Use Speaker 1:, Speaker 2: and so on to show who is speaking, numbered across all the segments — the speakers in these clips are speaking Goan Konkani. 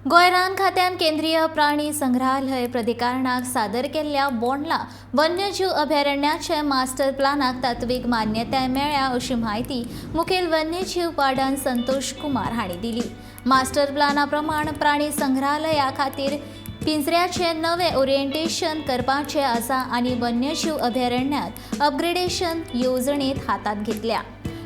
Speaker 1: गोंय रान खात्यान केंद्रीय प्राणी संग्रहालय प्राधिकरणाक सादर केल्ल्या बोंडला वन्यजीव अभयारण्याचे मास्टर प्लानाक तात्वीक मान्यताय मेळ्ळ्या अशी म्हायती मुखेल वन्यजीव वार्डन संतोष कुमार हांणी दिली. मास्टर प्लाना प्रमाण प्राणी संग्रहालया खातीर पिंजऱ्याचे नवे ओरिएंटेशन करपाचे आसा आनी वन्यजीव अभयारण्यात अपग्रेडेशन येवजणेत हातांत घेतल्या.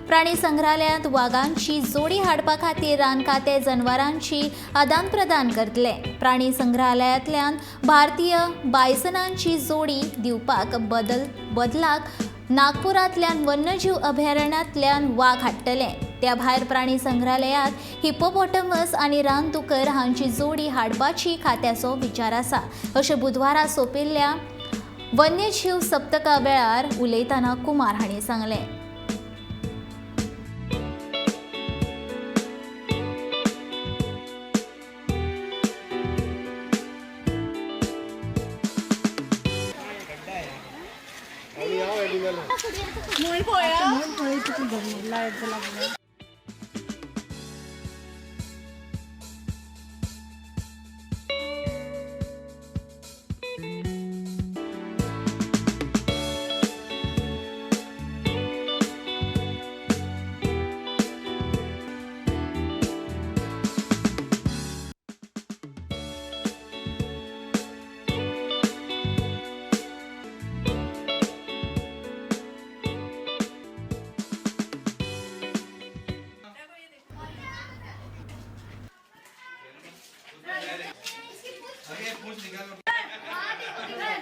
Speaker 1: प्राणी संग्रहालयांत वागांची जोडी हाडपा खातीर रान खातें जनवरांची आदान प्रदान करतले. प्राणी संग्रहालयांतल्यान भारतीय बायसनांची जोडी दिवपाक बदलाक नागपुरांतल्यान वन्यजीव अभयारण्यांतल्यान वाग हाडटले. त्या भायर प्राणी संग्रहालयांत हिप्पोपोटमस आनी रानदुकर हांची जोडी हाडपाची खात्याचो विचार आसा अशें बुधवारा सोंपिल्ल्या वन्यजीव सप्तका वेळार उलयतना कुमार हांणी सांगलें.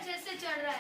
Speaker 2: जैसे चढ़ रहा है।